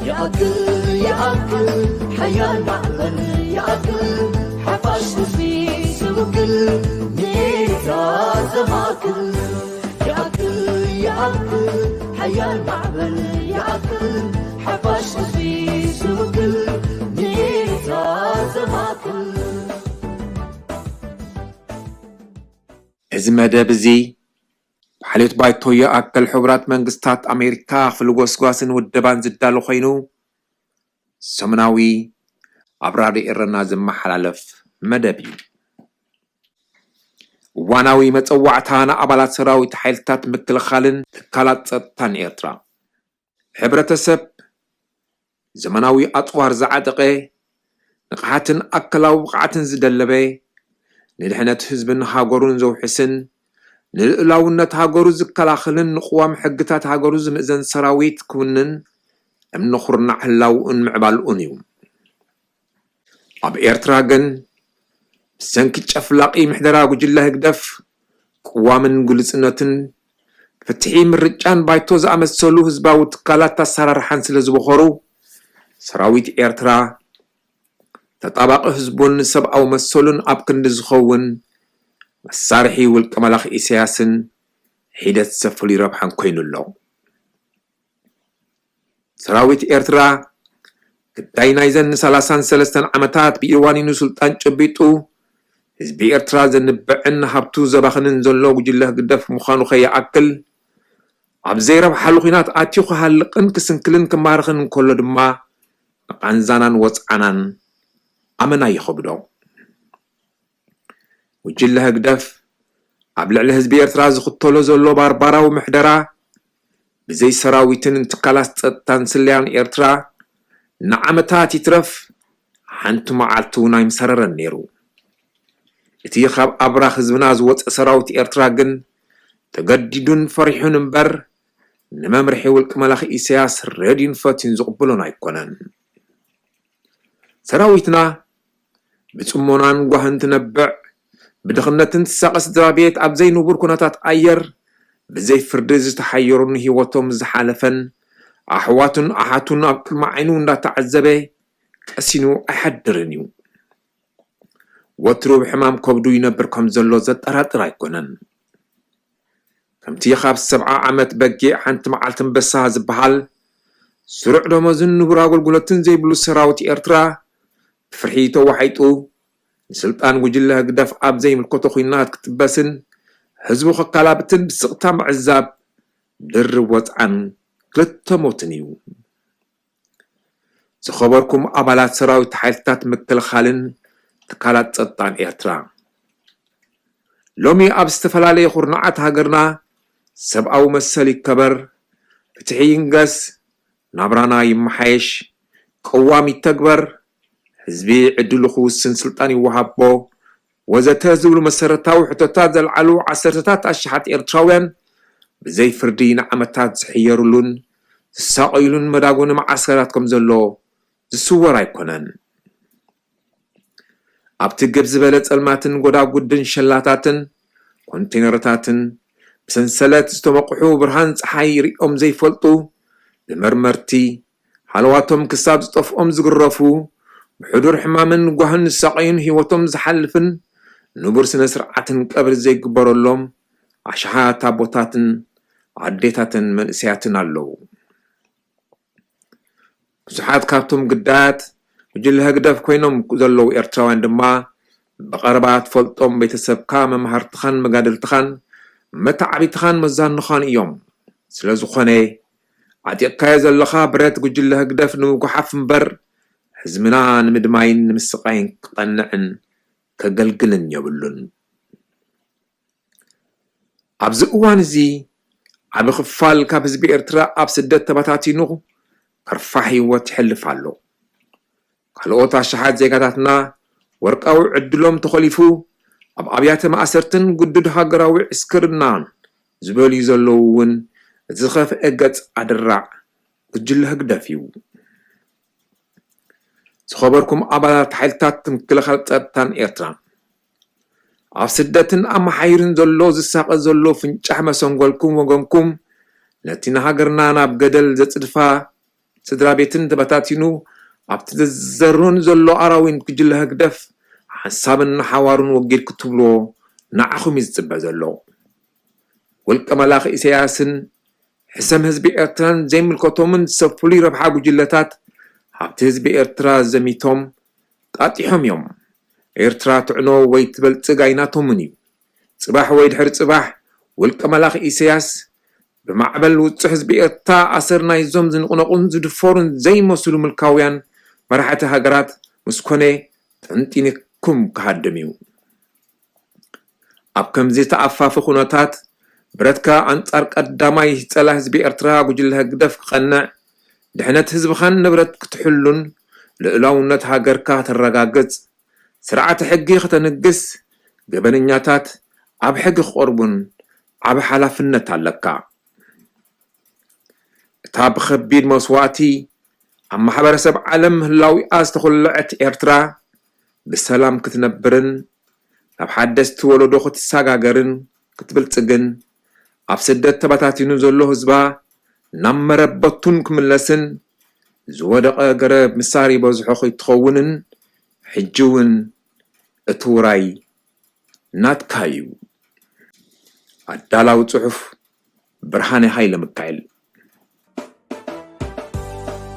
ይኣክል ይኣክል ሓያል ማዕበል ይኣክል ሓፋሽ ህዝቢ ዝውክል ንኤርትራ ዘማእክል ይኣክል ይኣክል ሓያል ማዕበል ይኣክል ሓፋሽ ህዝቢ ዝውክል ንኤርትራ ዘማእክል። እዚ መደብ እዚ ብሓልዮት ባይቶ ይኣክል ሕቡራት መንግስታት ኣሜሪካ ክፍሊ ጎስጓስን ውደባን ዝዳሎ ኮይኑ ሰሙናዊ ኣብ ራድዮ ኤረና ዝመሓላለፍ መደብ እዩ። እዋናዊ መጸዋዕታ ንኣባላት ሰራዊት ሓይልታት ምክልኻልን ትካላት ጸጥታን ኤርትራ። ሕብረተሰብ ዘመናዊ ኣጽዋር ዝዓጠቐ፣ ንቕሓትን ኣካላዊ ብቕዓትን ዝደለበ፣ ንድሕነት ህዝብን ሃገሩን ዘውሕስን፣ ንልኡላውነት ሃገሩ ዝከላኸልን ንቅዋም ሕግታት ሃገሩ ዝምእዘን ሰራዊት ክውንን እምኒ ኩርናዕ ህላውኡን ምዕባልኡን እዩ። ኣብ ኤርትራ ግን ብሰንኪ ጨፍላቒ ምሕደራ ጉጅለ ህግደፍ ቅዋምን ግሉጽነትን፣ ፍትሒ ምርጫን ባይቶ ዝኣመሰሉ ህዝባዊ ትካላት ኣሰራርሓን ስለ ዝበኾሩ፣ ሰራዊት ኤርትራ ተጣባቒ ህዝቡን ሰብኣዊ መሰሉን ኣብ ክንዲ ዝኸውን መሳርሒ ውልቀ መላኺ ኢሳያስን ሒደት ሰብ ፍሉይ ረብሓን ኮይኑ ኣሎ። ሰራዊት ኤርትራ ግዳይ ናይዘን ንሰላሳን ሰለስተን ዓመታት ብኢድ ዋኒኑ ስልጣን ጨቢጡ ህዝቢ ኤርትራ ዘንብዕን ሃብቱ ዘባኽንን ዘሎ ጉጅለ ህግደፍ ምዃኑ ከይኣክል ኣብ ዘይረብሓሉ ኲናት ኣትዩ ክሃልቕን ክስንክልን ክማረኽን እንከሎ ድማ ንቓንዛናን ወጽዓናን ኣመና ይኸብዶ። ጉጅለ ህግደፍ ኣብ ልዕሊ ህዝቢ ኤርትራ ዝኽተሎ ዘሎ ባርባራዊ ምሕደራ ብዘይ ሰራዊትን ትካላት ጸጥታን ስለያን ኤርትራ ንዓመታት ይትረፍ ሓንቲ መዓልቲ እውን ኣይምሰረረን ነይሩ። እቲ ካብ ኣብራኽ ህዝብና ዝወጸ ሰራዊት ኤርትራ ግን ተገዲዱን ፈሪሑን እምበር ንመምርሒ ውልቂ መላኺ ኢሳያስ ረድዩን ፈትዩን ዝቕብሎን ኣይኮነን። ሰራዊትና ብጽሞናን ጓህን ትነብዕ፣ ብድኽነትን ትሳቐ ስድራ ቤት ኣብ ዘይንቡር ኩነታት ኣየር ብዘይ ፍርዲ ዝተሓየሩን ህይወቶም ዝሓለፈን ኣሕዋቱን ኣሓቱን ኣብ ቅድሚ ዓይኑ እንዳተዓዘበ ቀሲኑ ኣይሓድርን እዩ። ወትሩ ብሕማም ከብዱ ይነብር ከም ዘሎ ዘጠራጥር ኣይኮነን። ከምቲ ካብ ሰብዓ ዓመት በጊዕ ሓንቲ መዓልቲ ኣንበሳ ዝበሃል ስሩዕ ደሞዝን ንቡር ኣገልግሎትን ዘይብሉ ሰራዊት ኤርትራ ብፍርሒ ተዋሒጡ ንስልጣን ጉጅለ ህግደፍ ኣብ ዘይምልከቶ ኲናት ክጥበስን ህዝቡ ከካላብትን ብስቕታ ምዕዛብ ድርብ ወጽዓን ክልተ ሞትን እዩ። ዝኸበርኩም ኣባላት ሰራዊት ሓይልታት ምክልኻልን ትካላት ጸጥታን ኤርትራ፣ ሎሚ ኣብ ዝተፈላለየ ኩርናዓት ሃገርና ሰብኣዊ መሰል ይከበር፣ ፍትሒ ይንገስ፣ ናብራና ይመሓየሽ፣ ቅዋም ይተግበር፣ ህዝቢ ዕድሉ ክውስን ስልጣን ይወሃቦ ወዘተ ዝብሉ መሰረታዊ ሕቶታት ዘልዓሉ ዓሰርተታት ኣሽሓት ኤርትራውያን ብዘይ ፍርዲ ንዓመታት ዝሕየሩሉን ዝሳቐዩሉን መዳጎኒ መዓስከራት ከም ዘሎ ዝስወር ኣይኮነን። ኣብቲ ግብ ዝበለ ጸልማትን ጎዳጉድን ሸላታትን ኮንቴነርታትን ብሰንሰለት ዝተመቕሑ ብርሃን ጸሓይ ሪኦም ዘይፈልጡ ብመርመርቲ ሃለዋቶም ክሳብ ዝጠፍኦም ዝግረፉ ብሕዱር ሕማምን ጓህን ዝሳቐዩን ህይወቶም ዝሓልፍን ንቡር ስነ ስርዓትን ቀብሪ ዘይግበረሎም ኣሽሓት ኣቦታትን ኣዴታትን መንእሰያትን ኣለዉ። ብዙሓት ካብቶም ግዳያት ጉጅለ ህግደፍ ኮይኖም ዘለዉ ኤርትራውያን ድማ ብቐረባ ትፈልጦም ቤተሰብካ መማህርትኻን መጋድልትኻን መተዓቢትኻን መዛንኻን እዮም። ስለዝኾነ ዓጢቕካዮ ዘለኻ ብረት ጉጅለ ህግደፍ ንምጉሓፍ እምበር ህዝብና ንምድማይን ንምስቓይን ክቐንዕን ከገልግልን የብሉን። ኣብዚ እዋን እዚ ዓቢ ክፋል ካብ ህዝቢ ኤርትራ ኣብ ስደት ተበታቲኑ ከርፋሕ ህይወት ይሕልፍ ኣሎ። ካልኦት ኣሽሓት ዜጋታትና ወርቃዊ ዕድሎም ተኾሊፉ ኣብ ኣብያተ ማእሰርትን ግዱድ ሃገራዊ ዕስክርናን ዝበልዩ ዘለዉ እውን እቲ ዝኸፍአ ገጽ ኣደራዕ ጉጅለ ህግደፍ እዩ። ዝኸበርኩም ኣባላት ሓይልታት ምክልኻል ጸጥታን ኤርትራ፣ ኣብ ስደትን ኣብ መሓይርን ዘሎ ዝሳቐ ዘሎ ፍንጫሕ መሰንጎልኩም ወገንኩም ነቲ ንሃገርና ናብ ገደል ዘጽድፋ ስድራ ቤትን ተበታቲኑ ኣብቲ ዘዘሩን ዘሎ ኣራዊን ጉጅለ ህግደፍ ሓንሳብን ሓዋሩን ወጊድ ክትብልዎ ንዓኹም እዩ ዝጽበ ዘሎ። ውልቀ መላኺ ኢሳያስን ሕሰም ህዝቢ ኤርትራን ዘይምልከቶምን ሰብ ፍሉይ ረብሓ ጉጅለታት ኣብቲ ህዝቢ ኤርትራ ዘሚቶም ቃጢሖም እዮም። ኤርትራ ትዕኖ ወይ ትበልጽግ ኣይናቶምን እዩ። ጽባሕ ወይ ድሕሪ ጽባሕ ውልቀ መላኺ ኢሳያስ ብማዕበል ውጹዕ ህዝቢ ኤርትራ ኣሰር ናይዞም ዝንቕነቑን ዝድፈሩን ዘይመስሉ ምልካውያን መራሕቲ ሃገራት ምስ ኮነ ጠንጢንኩም ክሃድም እዩ። ኣብ ከምዚ ተኣፋፊ ኩነታት ብረትካ ኣንጻር ቀዳማይ ጸላ ህዝቢ ኤርትራ ጉጅለ ህግደፍ ክቐንዕ፣ ድሕነት ህዝብኻን ንብረት ክትሕሉን ልኡላውነት ሃገርካ ከተረጋግጽ፣ ስርዓተ ሕጊ ከተንግስ፣ ገበነኛታት ኣብ ሕጊ ክቐርቡን ዓቢ ሓላፍነት ኣለካ። እታ ብኸቢድ መስዋእቲ ኣብ ማሕበረሰብ ዓለም ህላዊኣ ዝተኾለዐት ኤርትራ ብሰላም ክትነብርን ናብ ሓደስቲ ወለዶ ክትሰጋገርን ክትብልጽግን ኣብ ስደት ተበታቲኑ ዘሎ ህዝባ ናብ መረበቱን ክምለስን ዝወደቐ ገረብ ምሳር ይበዝሖ ከይትኸውንን ሕጂ እውን እቲ ውራይ ናትካ እዩ። ኣዳላዊ ጽሑፍ ብርሃነ ሃይለ ሚካኤል።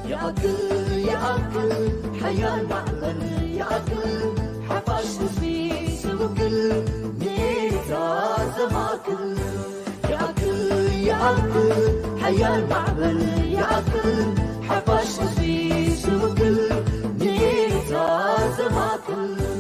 ይኣክል ይኣክል ሓያል ማዕበል ይኣክል ሓፋሽ ህዝቢ ዝውክል ኔታ ዘማክል ይኣክል ይኣክል ሓያል ማዕበል ይኣክል ሓፋሽ ህዝቢ ዝውክል ኔታ ዘማክል